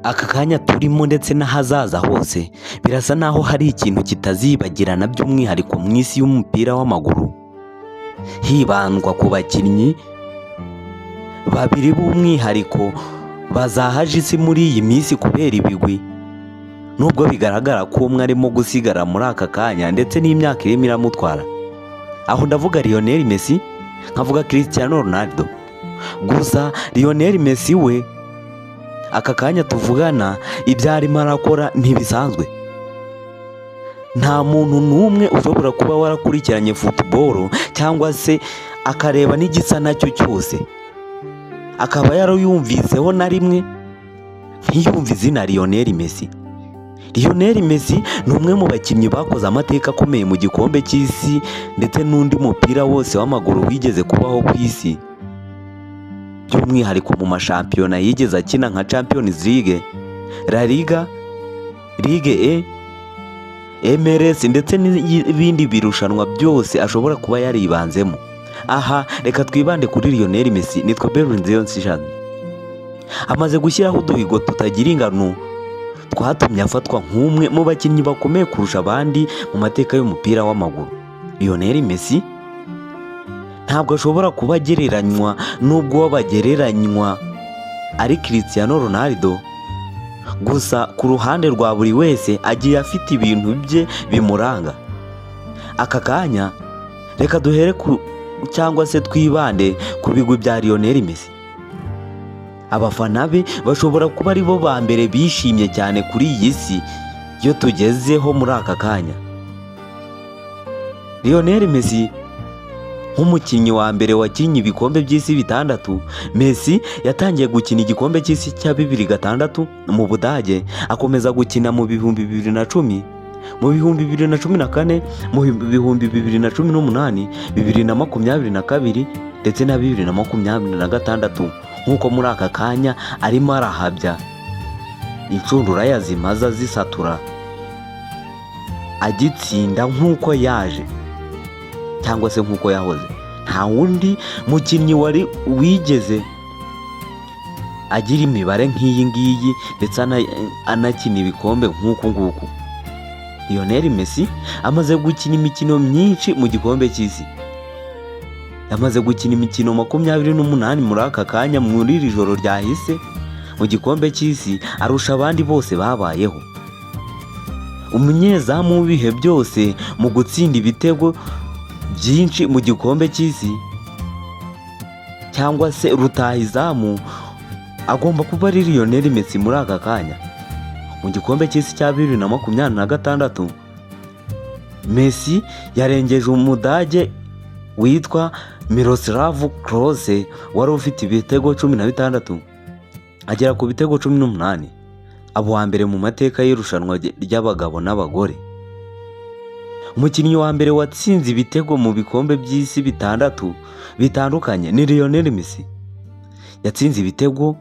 Aka kanya turimo ndetse n'ahazaza hose birasa naho hari ikintu kitazibagirana, by'umwihariko mu isi y'umupira w'amaguru, hibandwa ku bakinnyi babiri b'umwihariko bazahaje isi muri iyi minsi kubera ibigwi, nubwo bigaragara ko umwe arimo gusigara muri aka kanya ndetse n'imyaka irimo iramutwara. Aho ndavuga Lionel Messi, nkavuga Cristiano Ronaldo. Gusa Lionel Messi we aka kanya tuvugana ibyo arimo arakora ntibisanzwe. Nta muntu n'umwe ushobora kuba warakurikiranye football cyangwa se akareba n'igisa nacyo cyose, akaba yarayumviseho na rimwe ntiyumve izina Lionel Messi. Lionel Messi ni umwe mu bakinnyi bakoze amateka akomeye mu gikombe cy'isi ndetse n'undi mupira wose w'amaguru wigeze kubaho ku isi, by'umwihariko mu mashampiyona yigeze akina nka Champions League, La Liga, Ligue 1, MLS ndetse n'ibindi birushanwa byose ashobora kuba yaribanzemo. Aha reka twibande kuri Lionel Messi. Nitwa Berlin Nsijana. Amaze gushyiraho uduhigo tutagira ingano twatumye afatwa nk'umwe mu bakinnyi bakomeye kurusha abandi mu mateka y'umupira w'amaguru. Lionel Messi ntabwo ashobora kuba agereranywa n'ubwo bagereranywa ari Cristiano Ronaldo, gusa ku ruhande rwa buri wese agiye afite ibintu bye bimuranga. Aka kanya reka duhere ku cyangwa se twibande ku bigwi bya Lionel Messi. Abafana be bashobora kuba ari bo ba mbere bishimye cyane kuri iyi si iyo tugezeho muri aka kanya. Lionel Messi nk'umukinnyi wa mbere wakinnye ibikombe by'isi bitandatu, Messi yatangiye gukina igikombe cy'isi cya 2006 mu Budage, akomeza gukina mu 2010, mu 2014, mu 2018, 2022 ndetse na 2026, nk'uko muri aka kanya arimo arahabya inshundura yazimaza zisatura, agitsinda nk'uko yaje cyangwa se nk'uko yahoze. Nta wundi mukinnyi wari wigeze agira imibare nk'iyi ngiyi ndetse anakina ibikombe nk'uku nguku. Lionel Messi amaze gukina imikino myinshi mu gikombe cy'isi, yamaze gukina imikino 28 muri aka kanya, muri iri joro ryahise mu gikombe cy'isi, arusha abandi bose babayeho. Umunyezamu w'ibihe byose mu gutsinda ibitego byinshi mu gikombe cy'isi cyangwa se rutahizamu agomba kuba ari Lionel Messi muri aka kanya. Mu gikombe cy'isi cya 2026, Messi yarengeje Umudage witwa Miroslav Klose wari ufite ibitego 16, agera ku bitego 18, aba uwa mbere mu mateka y'irushanwa ry'abagabo n'abagore. Umukinnyi wa mbere watsinze ibitego mu bikombe by'isi bitandatu bitandukanye ni Lionel Messi. Yatsinze ibitego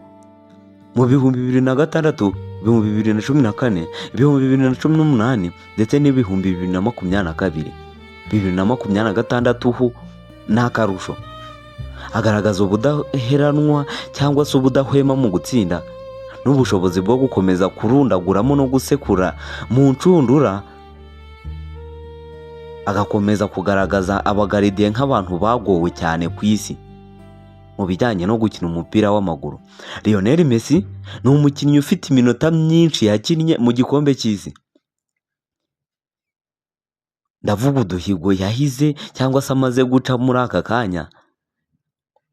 mu 2006, 2014, 2018 ndetse n'2022. 2026 ho ni akarusho, agaragaza ubudaheranwa cyangwa se ubudahwema mu gutsinda n'ubushobozi bwo gukomeza kurundaguramo no gusekura mu nshundura, agakomeza kugaragaza abagaridiye nk'abantu bagowe cyane ku isi mu bijyanye no gukina umupira w'amaguru. Lionel Messi ni umukinnyi ufite iminota myinshi yakinnye mu gikombe cy'isi. Ndavuga uduhigo yahize cyangwa se amaze guca muri aka kanya.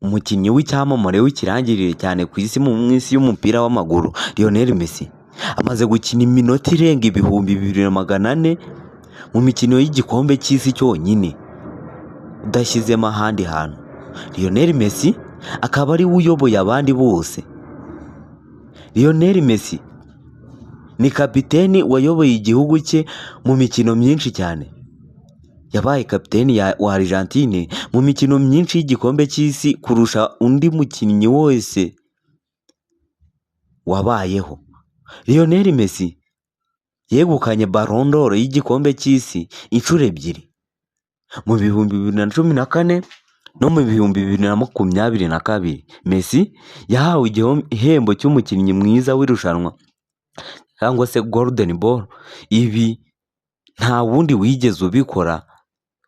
Umukinnyi w'icyamamare w'ikirangirire cyane ku isi, mu isi y'umupira w'amaguru, Lionel Messi amaze gukina iminota irenga 2400 mu mikino y'igikombe cy'isi cyonyine, udashyizemo ahandi hantu. Lionel Messi akaba ari we uyoboye abandi bose. Lionel Messi ni kapiteni wayoboye igihugu cye mu mikino myinshi cyane. Yabaye kapiteni wa Argentine mu mikino myinshi y'igikombe cy'isi kurusha undi mukinnyi wese wabayeho. Lionel Messi yegukanye Ballon d'Or y'igikombe cy'isi inshuro ebyiri, mu 2014 no mu 2022. Messi yahawe igihembo cy'umukinnyi mwiza w'irushanwa. cyangwa se Golden Ball. Ibi nta wundi wigeze ubikora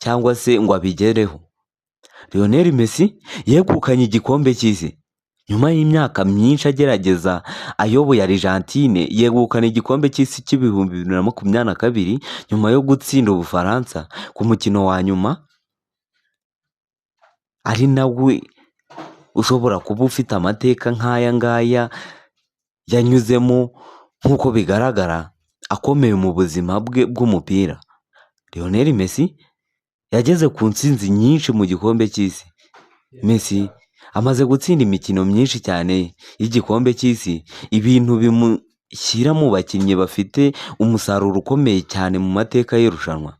cyangwa se ngo abigereho. Lionel Messi yegukanye igikombe cy'isi nyuma y'imyaka myinshi agerageza ayoboye Argentine, yegukana igikombe cy'isi 2022 nyuma yo gutsinda Ubufaransa ku mukino wa nyuma, ari nawe ushobora kuba ufite amateka nk'aya ngaya yanyuzemo nk'uko bigaragara akomeye mu buzima bwe bw'umupira. Lionel Messi yageze ku ntsinzi nyinshi mu gikombe cy'isi. Messi amaze gutsinda imikino myinshi cyane y'igikombe cy'isi, ibintu bimushyira mu bakinnyi bafite umusaruro ukomeye cyane mu mateka y'irushanwa.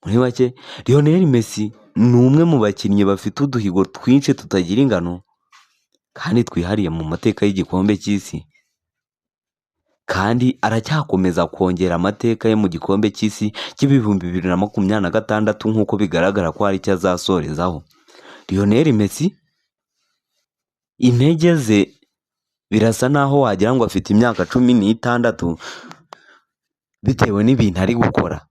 Muri make, Lionel Messi ni umwe mu bakinnyi bafite uduhigo twinshi tutagira ingano kandi twihariye mu mateka y'igikombe cy'isi, kandi aracyakomeza kongera amateka ye mu gikombe cy'isi 2026 nk'uko bigaragara ko hari icyo azasorezaho. Lionel Messi intege ze birasa naho wagira ngo afite imyaka 16 bitewe n'ibintu ari gukora.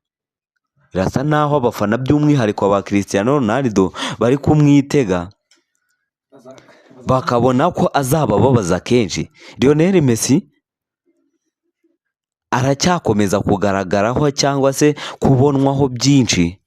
Birasa naho abafana by'umwihariko ba Cristiano Ronaldo bari kumwitega bakabona ko azabababaza kenshi. Lionel Messi aracyakomeza kugaragaraho cyangwa se kubonwaho byinshi.